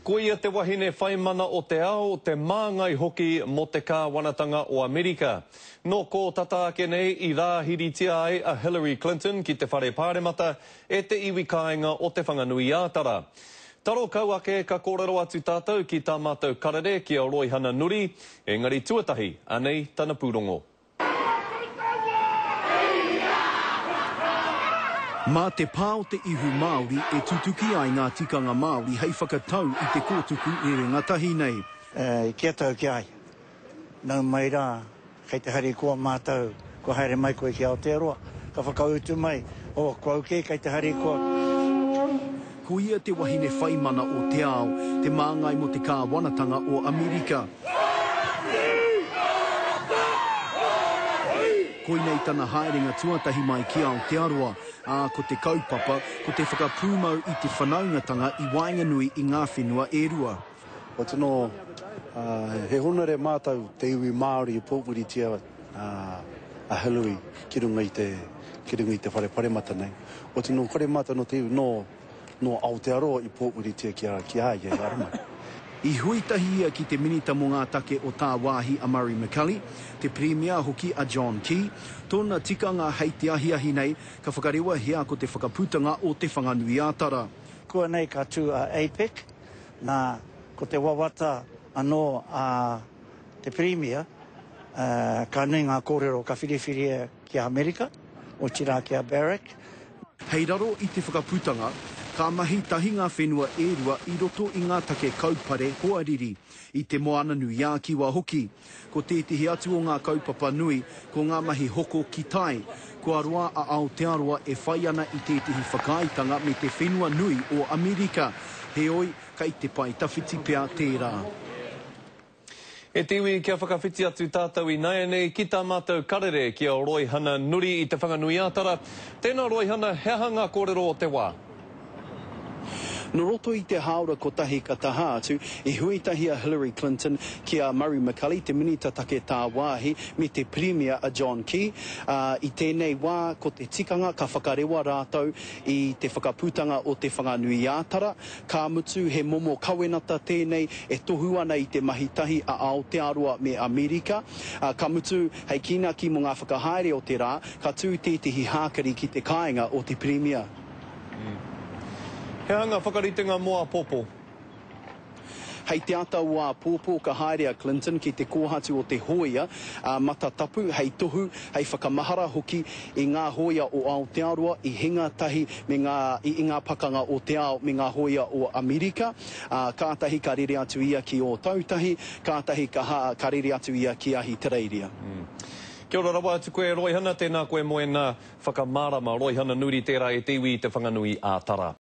Koia te wahine whai mana o te ao, te māngai hoki mō te kāwanatanga o Amerika. Nō kō tata ake nei i rāhiritia ai a Hillary Clinton ki te Whare Pāremata e te iwi kāinga o Te Whanganui-ā-Tara. Taro kau ake ka kōrero atu tātou ki tā mātou karere ki a Roihana Nuri, engari tuatahi, anei tana pūrongo. Mā te pā o te ihu Māori e tutuki ai ngā tikanga Māori hei whakatau i te kōtuku rerenga tahi nei. I kī atu au ki a ia, Nau mai rā, kei te harikoa mātou, kua haere mai koe ki Aotearoa. Ka whakautu mai, Oh, ko au kē kei te harikoa. Ko ia te wahine whaimana o te ao, te māngai mō te kāwanatanga o Amerika. Koinei tana haerenga tuatahi mai ki Aotearoa, ā, ko te kaupapa, ko te whakapūmau i te whanaungatanga i waenganui i ngā whenua e rua. Kua tino, he honore mātou te iwi Māori i pōwhiritia a Hillary ki runga i te, ki runga i te whare paremata nei. Kua tino kore mātou nō te iwi, nō. Nō Aotearoa i pōuritia ki a ki a ia i ara mai. I hui tahi ia ki te Minita mō ngā Take o Tāwāhi a Murray McCully, te Pirimia hoki a John Key. Tōna tikanga hei te ahiahi nei ka whakarewahia ko te whakaputanga o Te Whanganui-ā-Tara. Kuanei ka tū a APEC, nā, ko te wawata anō a te Pirimia, ka nui ngā kōrero ka whiriwhiria ki a Amerika, otirā ki a Barrack. Hei raro i te whakaputanga, ka mahi tahi ngā whenua e rua i roto i ngā take kaupare hoariri, i Te Moananui-a-Kiwa hoki. Ko tētehi atu o ngā kaupapa nui, ko ngā mahi hoko ki tai. Kua roa a Aotearoa e whai ana i tētehi whakaaetanga me te whenua nui o Amerika, heoi, kei te pae tawhiti pea tērā. E te iwi, kia whakawhiti atu tātou ināianei ki tā mātou karere ki a Roihana Nuri i Te Whanganui-ā-Tara. Tēnā Roihana, he aha ngā kōrero o te wā? Nō roto i te hāora kotahi ka taha atu, i hui tahi a Hillary Clinton ki a Murray McCully, te Minita Take Tāwāhi, me te Pirimia a John Key, ā, i tēnei wā ko te tikanga ka whakarewa rātou i te whakaputanga o Te Whanganui-ā-Tara, Ka mutu, he momo kawenata tēnei e tohu ana i te mahi tahi a Aotearoa me Amerika. Ka mutu, hei kīnaki mō ngā whakahaere o te rā, ka tū tētehi hākari ki te kāinga o te Pirimia. He aha ngā whakaritenga mō āpōpō? Hei te ata o āpōpō ka haere a Clinton ki te kōhatu o te hōia a Matatapu hei tohu, hei whakamahara hoki i ngā hōia o Aotearoa i hinga tahi me ngā, i ngā pakanga o te ao me ngā hōia o Amerika, ā, kātahi ka rere atu ia ki Ōtautahi, kātahi ka, ka rere atu ia ki Ahitereiria. Kia ora rawa atu koe e Roihana, tēnā koe mō ēnā whakamārama. Roihana Nuri tērā e te iwi i Te Whanganui ā Tara.